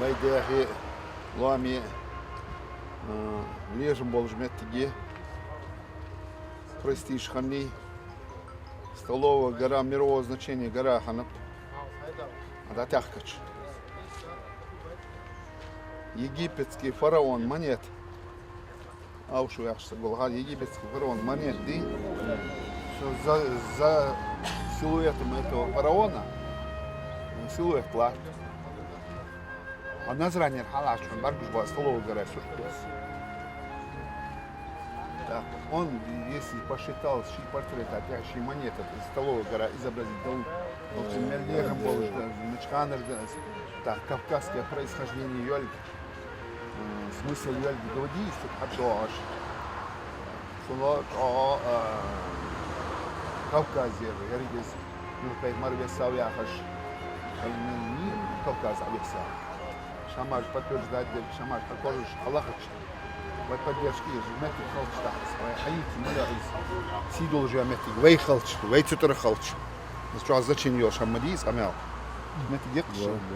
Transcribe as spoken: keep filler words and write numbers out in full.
Вай даьхе, лоаме, а, лерхӀам болаш моттиг я. Престиж хиннай. Столовая гора мирового значения гора хиннаб. А дӀатехкача. Египетский фараон монета. Аушев яхаш саг вар, египетский фараон монета дий. Всё за, за силуэтом этого фараона. Силуэт латт. А Назранера хьалхашка бӀаргагуш бола столовая гора сурт да из. Так, он, если посчитал ший портрет, а ший монета из столовой горы изобразить дал, в общем, мел лерхӀам болаш да, мичахьара да из, так, кавказское происхождение йолга, м, смысл йолга, даьдий из цу тӀа хьадоагӀаш. Цунах, о, а, Кавказера, еррига из, ну, пайхамар весав яхаш, пайхамар Кавказ а весав. Шамаш подтверждать дерг, шамаш хьакхожаш, хьалахача. Вай поддержка еш, моттиг хилча тӀаккха, вай хьаийца ма ле из. Сий долаш йола моттиг, вай хилча, вай цу тӀара хилча. Из чӀоагӀа значение йолаш хӀама дий из къамаьл. Моттиг я-кх из.